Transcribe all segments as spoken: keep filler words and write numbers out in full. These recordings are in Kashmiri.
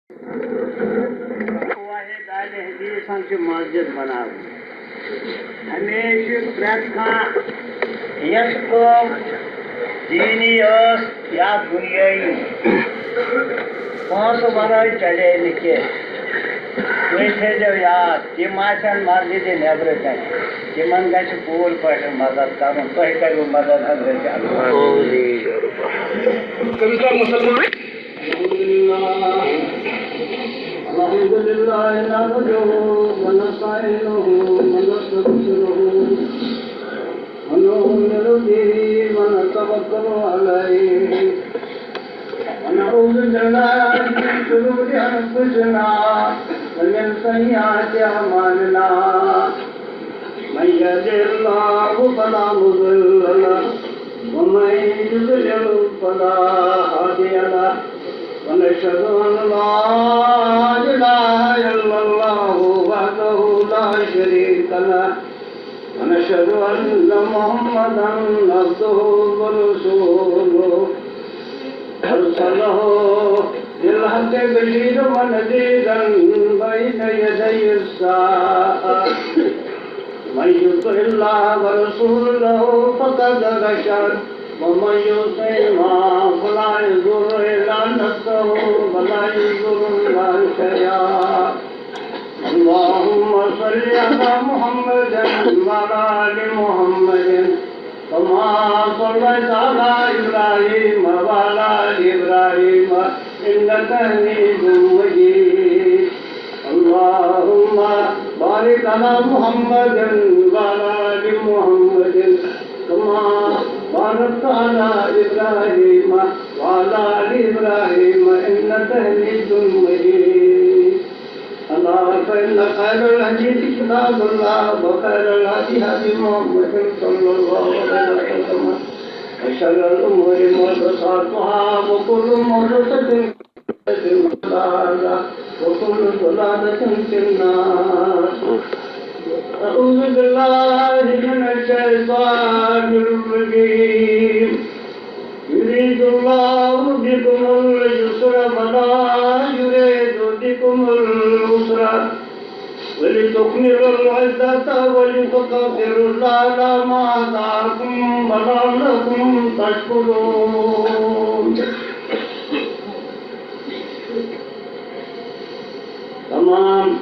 واحد اہل حدیثن چھِ مسجد بناوٕنۍ۔ ہمیشہِ پرٛٮ۪تھ کانٛہہ یۄس کٲم دیٖنی ٲس یا دُنیٲیی، پونٛسہٕ ورٲے چلے نہٕ کینٛہہ۔ تُہۍ تھٲیزیو یاد، تِم آسن مسجدِ نٮ۪برٕ کنہِ، تِمن گژھِ پوٗرٕ پٲٹھۍ مدد کرُن۔ تۄہہِ کریو مدد حضرت علی۔ الحمد لله۔ الحمد لله نحمده ونستعينه ونستغفره ونؤمن به ونتوكل عليه ونعوذ بالله من شرور أنفسنا ومن سيئات أعمالنا. من يهده الله فلا مضل له ومن يضلل فلا هادي له. ونشهد أن لا إله إلا الله وحده لا شريك له. ونشهد أن محمدا عبده ورسوله. أرسله بالحق بشيرا ونذيرا بين يدي الساعة. من يطع الله ورسوله فقد رشد، ومن يعصهما فلا يضر إلا نفسه ولا يضر الله شيئا. اللهم صل على محمد وعلى آل محمد كما صليت على إبراهيم وعلى آل إبراهيم إنك حميد مجيد. اللهم بارك على محمد وعلى آل محمد كما باركت على إبراهيم وعلى آل إبراهيم إنك حميد مجيد. ألا فإن خير الحديث كتاب الله وخير الهدي هدي محمد صلى الله عليه وسلم وشر الأمور محدثاتها وكل محدثة بدعة وكل ضلالة في النار. أعوذ بالله من الشيطان الرجيم. يريد الله بكم اليسر ولا يريد بكم العسر ولتكملوا العدة ولتكبروا الله على ما هداكم ولعلكم تشكرون. تمام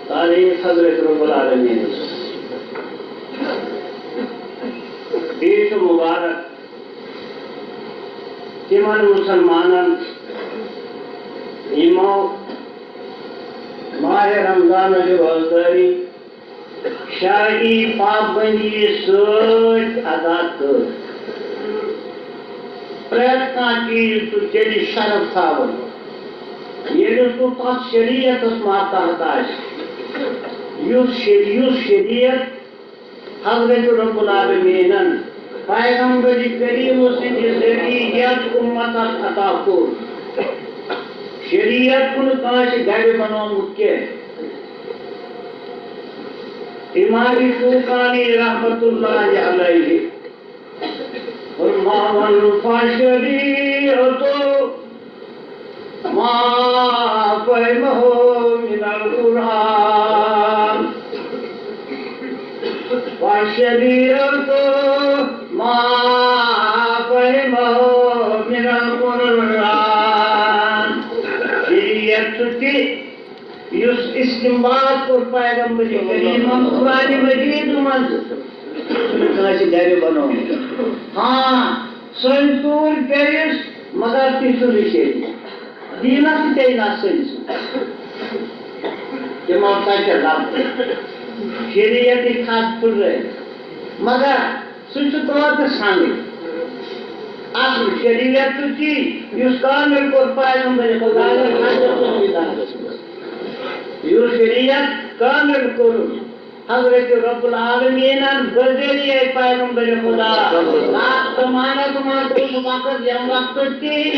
تعریف حضرت رب العالمین۔ بیٚیہِ چھُ مُبارک تِمن مُسلمانن یِمو ماہِ رمضانٕچ روزدٲری شرعی پابندی سۭتۍ ادا کٔر۔ پرٛٮ۪تھ کانٛہہ چیٖز چھُ تیٚلہِ شرف تھاوان، ییٚلہِ سُہ تتھ شریعتس ماتحت آسہِ، یُس شری-، یُس شریعت حضرت رب العالمینن پیغمبر کریم سٕنٛدِ ذٔریعہٕ یتھ اُمتس عطا کوٚر۔ شریعت چھُنہٕ کٲنٛسہِ گرِ بنومُت کینٛہہ۔ امام شوکانی رحمت اللہ علیہ فرماوان، فالشریعة ما فهمه من القرآن، فالشریعة ما فهمه من القرآن۔ شریعت چھُ تہِ یُس استنباط کوٚر پیغمبر کریمن قرآن مجید منٛز، سُہ نہٕ کٲنٛسہِ گرِ بنومُت۔ ہاں، سٲنۍ ژوٗرِ پیٚیس، مگر تہِ چھُنہٕ شریعت۔ دیٖنس تہِ پیٚیہِ نہٕ سٲنِس۔ تِمو تتہِ لفظ شریعتٕکۍ خط پھُٹرٲوِتھ۔ مگر سُہ چھُ توتہِ سنگٕے۔ اصل شریعت چھُ تی، یُس کامل کوٚر پیغمبر خدا۔ یُس شریعت کامل کوٚر حضرت رب العالمینن بذریعہ پیغمبر خدا۔ تتھ زمانس منٛز اوس وقت، ییٚمہِ وقتہٕ تہِ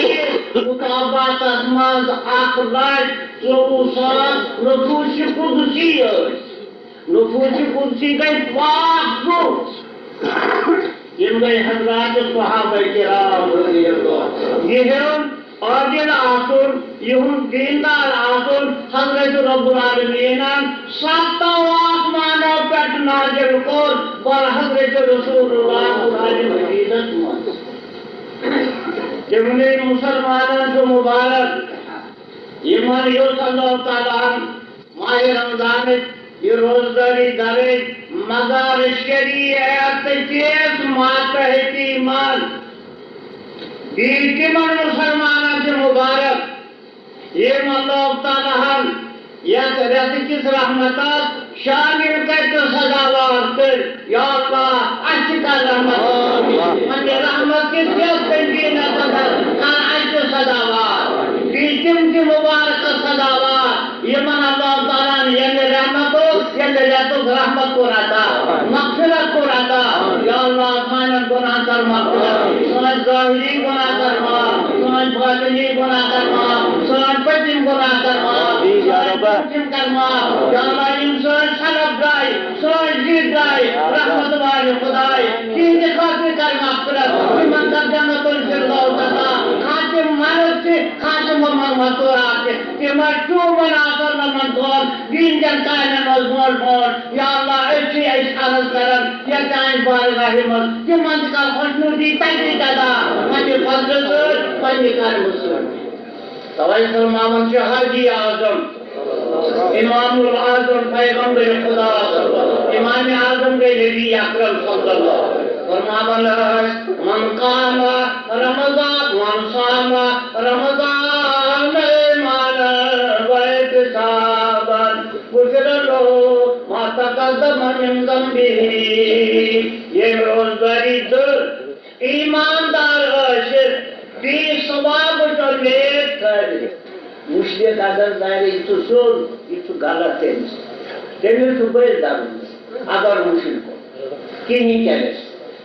کتاباتس منٛز اکھ لچھ ژوٚوُہ ساس نفوس قدسی ٲسۍ۔ نفوس قدسی گٔے پاک۔ یِم گٔے حضرات صحابہ کرام۔ یہِ ہیوٚن عادل آسُن، یِہُنٛد دیٖندار آسُن، حضرت رب العالمیٖنَن ستو آسمانو پٮ۪ٹھ نازل کوٚر، بل حضرت رسول اللہ قرآن مجیدس منٛز۔ تِمنٕے مُسلمانن چھُ مُبارک، یِمن یوٚژھ اللہ تعالیٰ ہن ماہِ رمضانٕچ یہِ روزدٲری درٕج، مگر شریعت کِس ماتحتی منٛز بیٚیہِ تِمن مُسلمانن تہِ مُبارک، یِم اللہ تعالیٰ ہن یتھ رٮ۪تہٕ کِس رحمتس شامل کٔرۍ تہٕ سزاوار کٔرۍ۔ یا اللہ، اسہِ تہِ کر رحمت۔ آمین۔ پننہِ رحمت کِس یتھ زٔمیٖنس اندر کر اسہِ تہِ سزاوار۔ بیٚیہِ تِم تہِ مُبارک سزاوار، یِمن اللہ تعالیٰ ہن ییٚمہِ رحمتُک، ییٚمہِ رٮ۪تُک رحمت کوٚر عطا، مغفرت کوٚر عطا۔ یا اللہ، سانٮ۪ن گۄناہن کر مغفرت، سٲنۍ ظٲہری گۄناہ کر معاف، سٲنۍ باطنی گۄناہ کر معاف، سٲنۍ پٔتِم گۄناہ کر معاف، آمین یا سٲنۍ رب۔ پٔتِم کر معاف۔ یا اللہ، یِم سٲنۍ سلف درٛاے، سٲنۍ زِٹھۍ درٛاے، رحمت والہِ خداے، تِہنٛدِ خٲطرٕ کر مغفرت، تِمن کر جنت الفردوس عطا۔ کانٛہہ تِم مرد چھِ، کانٛہہ تِم مستورات چھِ، تِم ٲسۍ ٹوٗمن آسان نمن دۄہن، دین چٮ۪ن کامٮ۪ن منٛز برونٛٹھ برونٛٹھ۔ یا اللہ، أسۍ چھِ أسۍ عرض کران یتھ چانہِ بارگاہہِ منٛز، تِمن تہِ کر خۄشنودی تتہِ عطا، پننہِ فضلہٕ سۭتۍ، پننہِ کرمہٕ سۭتۍ۔ توے فرماوان چھُ حاجی اعظم، امام الاعظم، پیغمبر خدا، امام اعظم گٔے نبی اکرم صلی اللہ علیہ وسلم۔ فرماوان ٲسۍ، من قام رمضان، من صام رمضان ایمانا و احتسابا غفر له ما تقدم من ذنبه۔ ییٚمۍ روزدٲری دٔر، ایماندار ٲسِتھ، بیٚیہِ ثوابٕچ اُمید تھٲوِتھ۔ مُشرِک اگر دَرِ، یہِ چھُ سیوٚد، یہِ چھُ غلط تٔمِس۔ تٔمِس چھُ بٔلۍ دَرُن، اگر مُشرِک اوس۔ کِہیٖنۍ کَرٮ۪س۔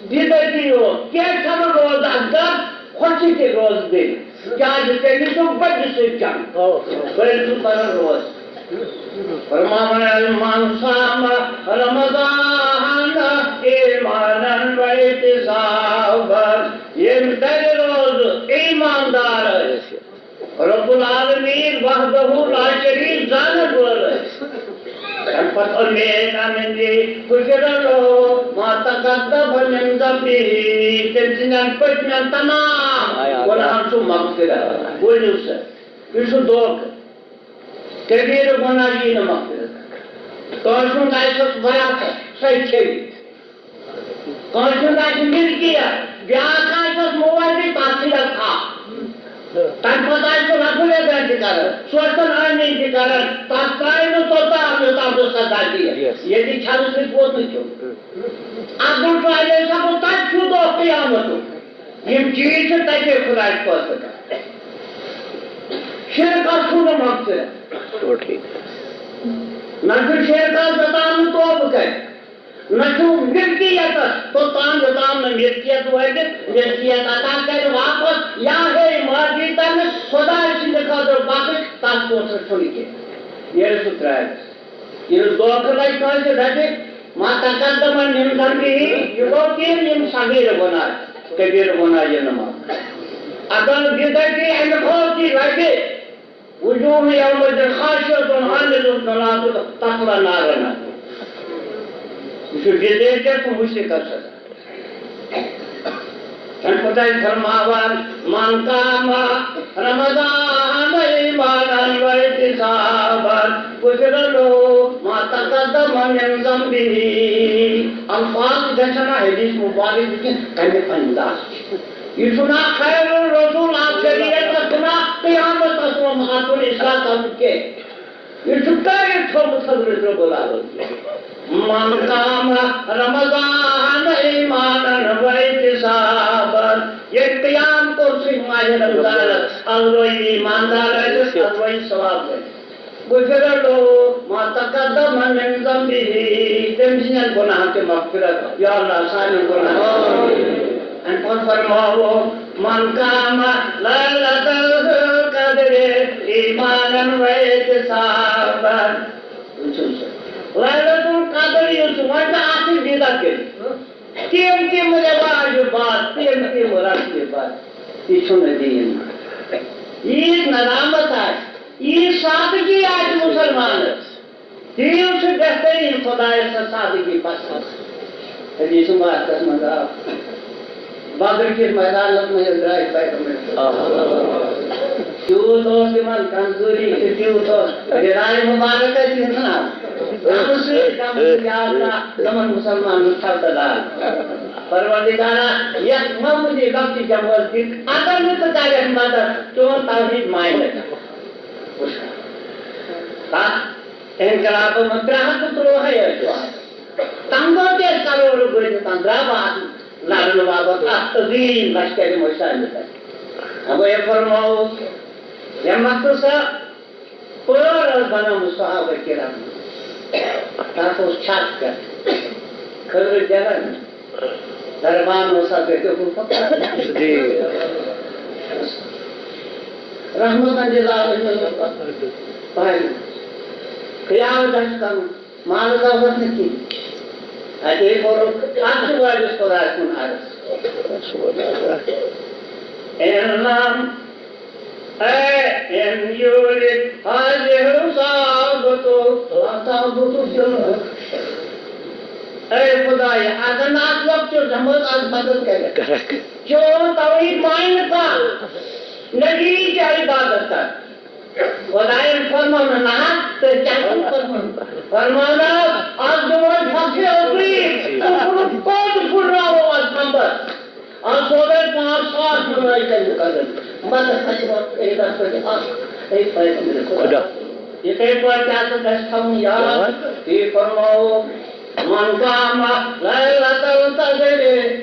بِدعتی اوس، کینٛہہ چھَنہٕ روزان، اگر خۄشِک تہِ روزٕ بیٚیہِ۔ کیٛازِ تٔمِس چھُ بٔلۍ سۭتۍ چَنہٕ۔ بٔلۍ چھُ پَران روزٕ۔ فرماوان، من صام رمضان ایمانا و احتسابا، ییٚمۍ دَرِ روزٕ ایماندار ٲسِتھ، رب العالمین وحدہ لا شریک زانن وول ٲسِتھ، تَمہِ پتہٕ اُمید اَنٕنۍ یہِ، غفر له ما تقدم من ذنبه، تٔمۍ سٕنٛدٮ۪ن پٔتمٮ۪ن تمام گۄناہن چھُ مغفرت۔ بوٗزِو سا، یہِ چھُ دھوکہٕ۔ کبیٖرٕ گۄناہ یی نہٕ مغفرت۔ کٲنٛسہِ ہُنٛد آسٮ۪س وراثت، سۄ کھیٚیہِ۔ کٲنٛسہِ ہُنٛد آسہِ مِلکیت، بیٛاکھ آسٮ۪س موجی، تَتھ چھِ یَتھ تھپھ۔ تَمہِ پَتہٕ آسہِ سُہ رَبُل عزت تہِ کَران، سُہ ٲسۍتَن آمیٖن تہِ کَران، تَتھ ترٛایہِ نہٕ توٚتام، یوٚتام سُہ سزا دِیَس۔ یَس۔ ییٚتہِ چھَنہٕ سُہ ووتمُت چھُ۔ عبدالٹو علیہ صٲب، تَتہِ چھُ دۄہ قیامتُک۔ یِم چیٖز چھِ تَتے خۄدایَس فٲصلہٕ کران۔ شرکَس چھُنہٕ مغفرت۔ گوٚو ٹھیٖک۔ نہ چھُ شرکَس یوٚتام نہٕ توبہٕ کرِ، نہ چھُ ملکیتَس توٚتام یوٚتام نہٕ ملکیت وٲتِتھ ملکیت عطا کرِ واپس، یا ہے معافی تٔمِس خۄداے سٕنٛدِ خٲطرٕ بخٕش، تَس پونٛسَس چھُنہٕ کینٛہہ۔ ییٚلہِ سُہ ترٛاوِ۔ ییٚلہِ دھوکہٕ لگہِ کٲنٛسہِ دَپہِ، ما تقدم من ذنبه، یہِ گوٚو تِم یِم صغیٖر گۄناہ، کبیٖر گۄناہ یِنہٕ منٛز۔ اگر بدعتی اَمہِ کھۄتہٕ تہِ لگہِ، وجوہ یومئذ خاشعة عاملة ناصبة تصلی نارا حامية۔ یہِ چھُ بدعتی تہٕ مُشرِکَس سۭتۍ۔ تَمہِ پَتہٕ آیہِ فرماوان، من قام رمضان ایمانا و احتسابا غفر له ما تقدم من ذنبه۔ الفاظ گژھن نہ حدیث مبارک لیکن کمہِ انداز۔ یہِ چھُنہ خیر الرسول، اَتھ شریعتس چھُنہ قیامتس منٛز اَتھ چھُنہٕ اصلاح کرُن کینٛہہ۔ یہِ چھُ تٲریٖخ تھوٚومُت حضرت رب العالمین۔ من قام رمضان ایمانا و احتسابا۔ ییٚمۍ قیام کوٚر سُہ ماہِ رمضانس، از روزِ ایماندار ٲسِتھ، از روزِ ثواب ٲسِتھ۔ غفر له ما تقدم من ذنبه۔ تٔمۍ سٕنٛدٮ۪ن گۄناہن تہِ مغفرت۔ یا اللہ، سانٮ۪ن گۄناہن۔ اَمہِ پتہٕ فرماوو، من قام لیلة القدر ایمانا و احتسابا۔ وٕچھِو سا، لیلة القدر یُس وۄنۍ آسہِ بدعت کٔرِتھ، تِم تِم رٮ۪واج بد، تِم تِم رسمہِ بد، یہِ چھُنہٕ دیٖن۔ عیٖد ندامت آسہِ، عیٖد سادگی آسہِ مُسلمانس، تیٖژ چھِ بہتریٖن خۄدایَس سۄ سادگی پسنٛد۔ حدیث مبارکس منٛز آو، بدر کِس میدانس منٛز ییٚلہِ درٛاے پیغمبر۔ تیوٗت اوس تِمن کمزوری تہٕ تیوٗت اوس ہدایت مبارک ٲسۍ یِوان۔ غمہٕ سۭتۍ غمہٕ سۭتۍ، یا اللہ، تِمن مُسلمانن تھاو ژٕ لال۔ پروردگارا، یتھ معموٗلی لۄکٹہِ جمٲژ دِتھ اگر نہٕ ژٕ کرکھ مدد، چون توحید مانہِ نہٕ۔ وٕچھ، تتھ انقلابس منٛز ترٛےٚ ہتھ تہٕ تُرٛواہ ٲسۍ۔ تَمہِ دۄہ تہِ ٲسۍ کروڑٕ بٔرِتھ تَمہِ درٛاو اَتھ لَڑنہٕ باپَتھ اَکھ عظیٖم لشکرِ مُجاہدٕ۔ اَوَے فرمووُکھ، ییٚمہِ وقتہٕ سۄ پٲر ٲس بَنٲومٕژ صحابہ کرام، تَتھ اوس چھَکھ پٮ۪ٹھ کھٔزرٕ جَلان، دربان اوس اَتھ گٔٹِس پٮ۪ٹھ۔ جی۔ رحمتاً للعالمین۔ خیال گژھِ کَرُن۔ مال دولت نہٕ کینٛہہ۔ اَتے کوٚرُکھ اَتھ چھُ وٲلِس خۄدایَس کُن عرض۔ اعلم، اے ان یورد حاضر صحابتو، صحابتو جنت۔ اے خدایا، اگر نہٕ اَتھ وقتہٕ جمٲژ اَز مدد کرِ، چون توحید مانہِ نہٕ کانٛہہ، نبی کیٛاہ عبادت کر۔ خۄدایَن فرموو نہٕ نہ، تہٕ کیٛاہ چھُن فرموو؟ فرموو نہٕ، از دِمو أسۍ فخرِ عظیٖم، کُفرُک کوٚت پھُٹراوو از کمبر؟ از سوزو أسۍ پانٛژھ ساس ملٲیکن مُقرر۔ مگر اَسہِ ووت اے رحمتِ اکھ، اے پیغمبر خدا۔ خدا۔ یِتھَے پٲٹھۍ تہِ ہسا گژھِ تھاوُن یاد، یاد۔ تی فرموو، من قام لیلة القدر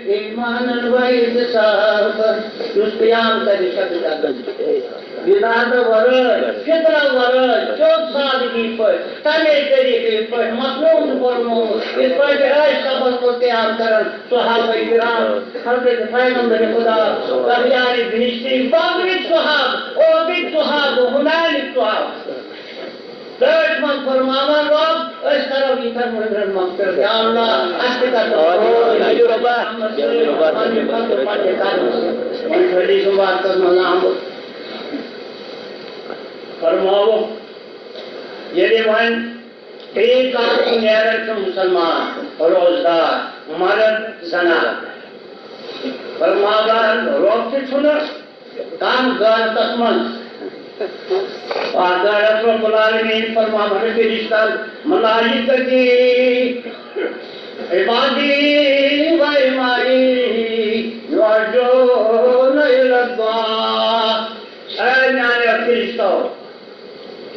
ایمانا و احتسابا، یُس قیام کرِ شبِ قدر، بدعت ورٲے، فِتنہٕ ورٲے، سیوٚد سادگی پٲٹھۍ، تَمے طریٖقہٕ یِتھ پٲٹھۍ مخلوق چھُ فرمومُت، یِتھ پٲٹھۍ ٲسۍ صبحس منٛز قیام کران صحابہ کرام، حضرت پیغمبر خدا، اخیار بہشتی، بدرٕکۍ صحابہٕ، احدٕکۍ صحابہٕ، حنینٕکۍ صحابہٕ۔ دٲدۍ منٛز فرماوان رۄب، أسۍ کرو یِتھٮ۪ن مٔنٛزرَن مغفرت۔ یا اللہ، اَسہِ تہِ کر ژٕ آمین۔ آمین رۄبا۔ محمد صٲب، آمین رۄبا۔ پننہِ فضلہٕ، پننہِ کرمہٕ سۭتۍ۔ وۄنۍ چھُ حدیث مبارکس منٛز آمُت۔ فرماوُکھ، ییٚلہِ وۄنۍ عیٖد گاہ کُن نیران چھُ مُسلمان، روزدار، مرد، زنان، فرماوان، رۄب تہِ چھُنہٕ کم غٲرتس منٛز۔ پاک غٲرت رب العالمین فرماوان فرشتن، ملائکتی، عبادی و امائی یرجون الی اللہ۔ اے میانیو فرشتو،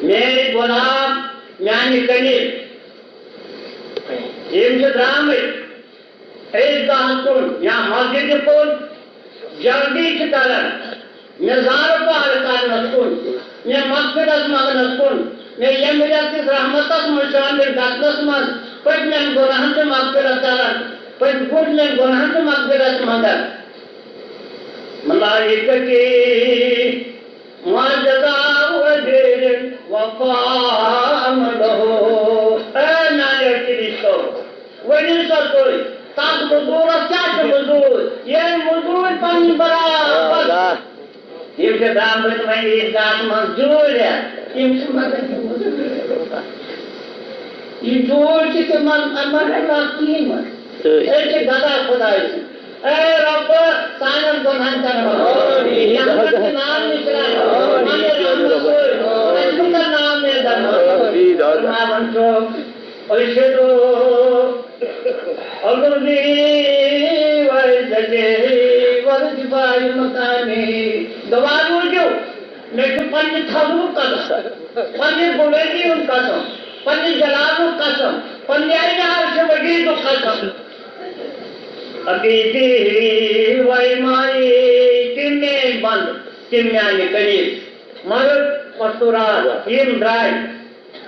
میٲنۍ غلام، میانہِ کنہِ، یِم چھِ درٛامٕتۍ عیٖد گاہَس کُن یا مسجدِ کُن جلدی چھِ کران مےٚ زارٕ پار کرنَس کُن، مےٚ مغفرت منٛگنَس کُن، مےٚ ییٚمہِ رٮ۪تہٕ کِس رحمتَس منٛز شٲمِل گژھنَس منٛز پٔتمٮ۪ن گۄناہَن تہِ مغفرت کران، پٔتۍ پوٗرمٮ۪ن گۄناہَن تہِ مغفرت منٛگان۔ ملائکتی ما جزاء اجیر وفا عملہ۔ اے میانیو فرشتو، ؤنِو سا تُہۍ، تَتھ مٔزوٗرَس کیٛاہ چھُ مٔزوٗرۍ؟ ییٚلہِ مٔزوٗرۍ پَنٕنۍ برابر۔ اللہ۔ یِم چھِ درٛامٕتۍ وۄنۍ عیٖد گاہَس منٛز جوٗرۍ ہٮ۪تھ۔ یِم چھِ مگر یہِ جوٗرۍ چھِ تِمَن اَمَن ہٮ۪کان کِہیٖنۍ وۄنۍ۔ صحیح۔ أسۍ چھِ گدا خۄدایہِ سٕنٛدۍ۔ اے رۄب، سانٮ۪ن گۄنہَن کر معاف۔ آمین۔ جہنم کہِ نار نِش رَٹھ۔ آمین۔ پننہِ رحمت سۭتۍ۔ آمین۔ اَسہِ مہٕ کر نامنیدَن منٛز۔ آمین۔ فرماوان چھُ، ارشدو الذی وعزتی وارتفاع مقامی۔ گواہ روٗزِو، مےٚ چھُ پننہِ تھزرُک قسم، پننہِ بُلندی ہُنٛد قسم، پننہِ جلالُک قسم، پننہِ عینِ عرشِ مجیدُک قسم۔ حبیبی و امائی، تِم میٲنۍ بنٛدٕ، تِم میانہِ قریب۔ مرد مستورات، یِم درٛاے،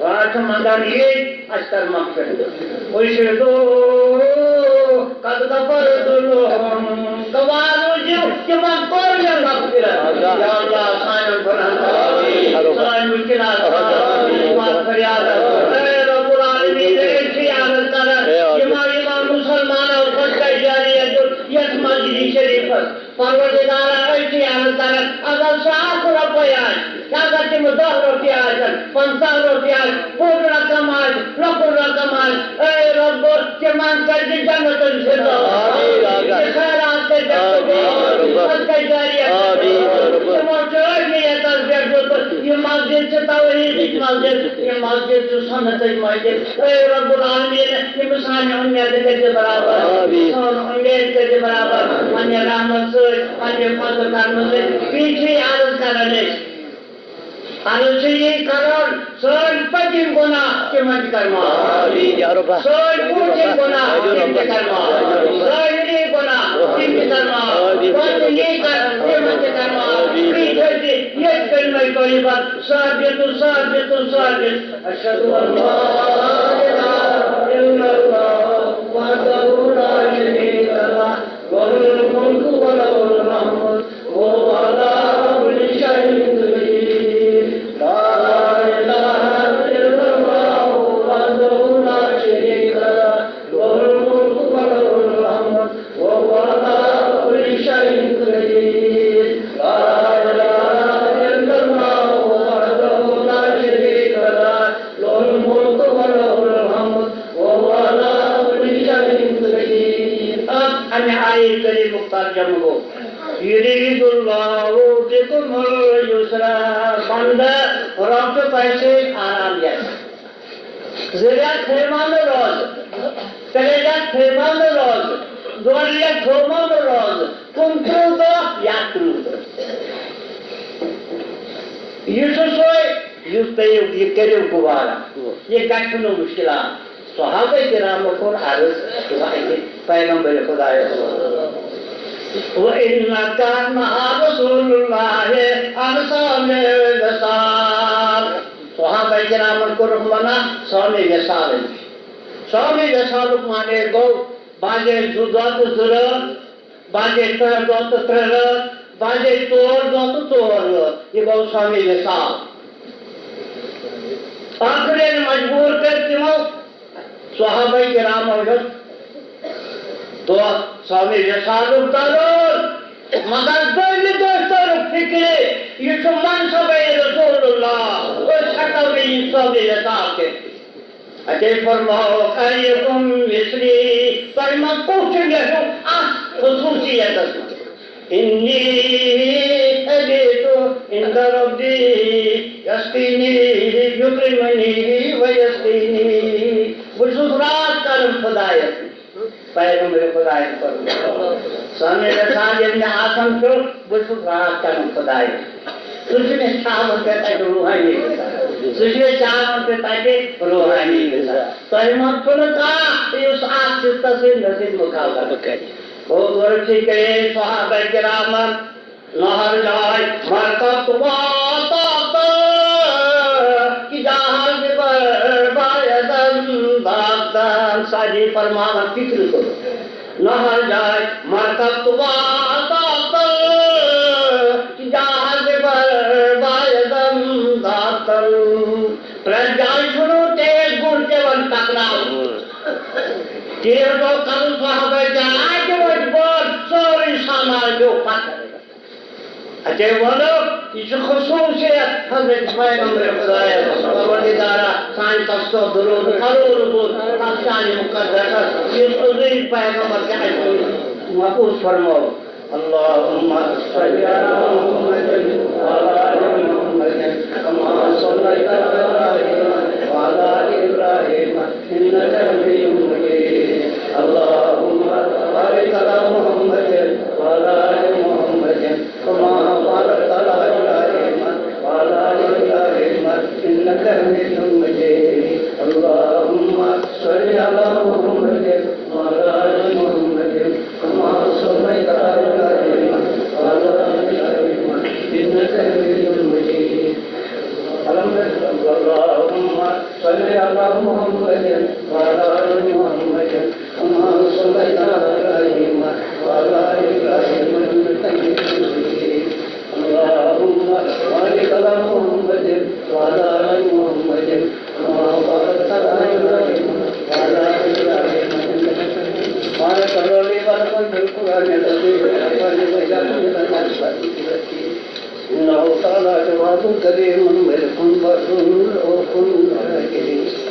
آز چھِ منٛگان یی، اَسہِ کر مغفرت۔ ارشدو قد غفرت لہم۔ گواہ روٗزِو، تِمن کوٚر مےٚ مغفرت۔ یا اللہ، سانٮ۪ن گۄناہن، سانٮ۪ن مُشکِلاتن، سانٮ۪ن فریادن۔ اے رب العالمین، أسۍ چھِ عرض کران، یِمن، یِمن مُسلمانو صدقہ جاریہ دیُت یَتھ مسجدِ شریٖفس۔ پروردگارا، أسۍ چھِ عرض کران، اگر سُہ اکھ رۄپے آسہِ، اے رب، تِمن کٔرۍ زِ جنت الفردوس۔ آمین۔ یہِ خیرات کٔرۍ زِ آمین۔ قبول۔ صدقہ جاریہ کٔرۍ زِ آمین۔ قبول۔ تِمو چھُ ٲخری یتس پٮ۪ٹھ دیُتمُت۔ یہِ مسجد چھِ توحیدٕچ مسجد، یہِ مسجد چھِ سنتٕچ مسجد۔ اے رب العالمین، یِم سانہِ اُمید کٔرۍ زِ برابر۔ آمین۔ سون اُمید کٔرۍ زِ برابر۔ پننہِ رحمت سۭتۍ، پننہِ فضل کرمہٕ سۭتۍ۔ بیٚیہِ چھِ یہِ عرض کران أسۍ۔ عرض چھُ یی کران، سٲنۍ پٔتِم گۄناہ تِمن تہِ کر معاف۔ آمین یا رب۔ سٲنۍ برونٛٹھِم گۄناہ تِم تہِ کر معاف۔ ظٲہری گۄناہ تِم تہِ کر معاف۔ آمین۔ باطنی کر تِمن تہِ کر معاف۔ آمین۔ بیٚیہِ تھٲوزِ ییٚتہِ کلمہ طیبہ ثابت، ثابت، ثابت۔ أشهد أن لا إله إلا الله وحده لا شريك له، له الملك وله الحمد وهو على كل شيء قدير. لا إله إلا الله وحده لا شريك له، له الملك وله الحمد وهو على كل شيء قدير. لا إله إلا الله وحده لا شريك له، له الملك وله الحمد وهو على كل شيء قدير۔ اب امہِ آیہِ کریمُک ترجمہٕ گوٚو، یُریٖدُ اللہُ بِکُمُ الْیُسْرَ، بندٕ، رۄب چھُ تۄہہِ سۭتۍ آرام یژھان۔ زٕ رٮ۪تھ تھٲیِو مَنٛدٕ روزٕ، ترٛےٚ رٮ۪تھ تھٲیِو مَنٛدٕ روزٕ، ڈۄڈ رٮ۪تھ تھٲیِو مَنٛدٕ روزٕ، کُنترٕٛہ دۄہ یا ترٕٛہ دۄہ۔ یہِ چھُ سُے یُس تُہۍ یہِ کٔرِو گُوارا، یہِ گژھِ نہٕ مُشکِلات۔ صحابہ کرامو کوٚر عرض، سُہ اَتہِ پیغمبر خدایَس۔ وَإِنَّكَ مَعَ رَسُولِ اللَّهِ عَنِ صَوْمِ وِصَالٍ۔ صحابہ کرامن کوٚرُکھ منع صومِ وِصالٕچ۔ صومِ وِصالُک معنی گوٚو، بعضے زٕ دۄہ تہٕ زٕ رٲژ، بعضے ترٛےٚ دۄہ تہٕ ترٛےٚ رٲژ، بعضے ژور دۄہ تہٕ ژور رٲژ۔ یہِ گوٚو صومِ وِصال۔ ٲخٕر ییٚلہِ مجبوٗر کٔرۍ تِمو، صحابہ کرامو ہیوٚت دۄہ صومِ وِصالُک دَرُن، مگر دوٚیمہِ دۄہ توٚرُکھ فِکرِ، یہِ چھُ منصبِ رسول اللہ، أسۍ ہٮ۪کو نہٕ یہِ صومِ وِصال کٔرِتھ۔ اَتے فرماوُکھ، أيكم مثلي، تۄہہِ منٛز کُس چھُ مےٚ ہیوٗ اَتھ خصوٗصیتَس منٛز؟ إني أبيت عند ربي يسقيني، يطعمني ويسقيني۔ بہٕ چھُس راتھ کران خۄدایَس نِش۔ پیغمبر خۄدایَن فرموو، سۄ مےٚ یژھان ییٚلہِ مےٚ آسان چھُ، بہٕ چھُس راتھ کران خۄدایَس نِش۔ سُہ چھُ مےٚ شامَن پٮ۪ٹھ اَتہِ روحٲنی غذا۔ سُہ چھُ مےٚ شامَن پٮ۪ٹھ اَتہِ روحٲنی غذا۔ تۄہہِ منٛز چھُنہٕ کانٛہہ یُس اَتھ سِفتَس سۭتۍ مےٚ سۭتۍ مُقابلہٕ کرِ۔ گوٚو، گۄڈٕ چھِ گٔیے صحابہ کرامن نہر جاے مرکب واتاتا، کہ جہاز بر بایدن داغدن۔ سادی فرماوان فکر کرو۔ نہر جاے مرکب واتاتا، کہ جہاز بر بایدن داغدن۔ پرٛٮ۪تھ جایہِ چھُنہٕ تیز گُر پٮ۪وان ٹکراوُن۔ تیز گوٚو کرُن صحابہ کرام، اَتہِ وۄتھِ بٲژ، سورُے سامان پیوٚو پتھر۔ اَتے وَنو، یہِ چھُ خصوٗصیت حضرت پیغمبر خدایَس، پروردگارا، سانہِ تَس سُنٛد درود کرو رسول، تَس شانِ مقدسس، یُس حضور پیغمبر چھُ اَسہِ مقبوٗل فرموو۔ اللهم صل على محمد وعلى آل محمد كما صليت على إبراهيم وعلى آل إبراهيم إنك حميد مجيد. اللهم بارك على محمد وعلى آل محمد كما باركت على إبراهيم وعلى آل إبراهيم إنك حميد مجيد. اللهم صل على محمد وعلى آل محمد كما صليت على إبراهيم وعلى آل إبراهيم إنك حميد مجيد. اللهم صل على محمد وعلى آل محمد كما صليت على إبراهيم وعلى آل إبراهيم إنك حميد مجيد. اللهم بارك على محمد وعلى آل محمد كما باركت على إبراهيم وعلى آل إبراهيم إنك حميد مجيد. بارك الله لي ولكم في القرآن العظيم ونفعني وإياكم بما فيه من الآيات والذكر الحكيم. إنه تعالى جواد كريم ملك بر رؤوف رحيم.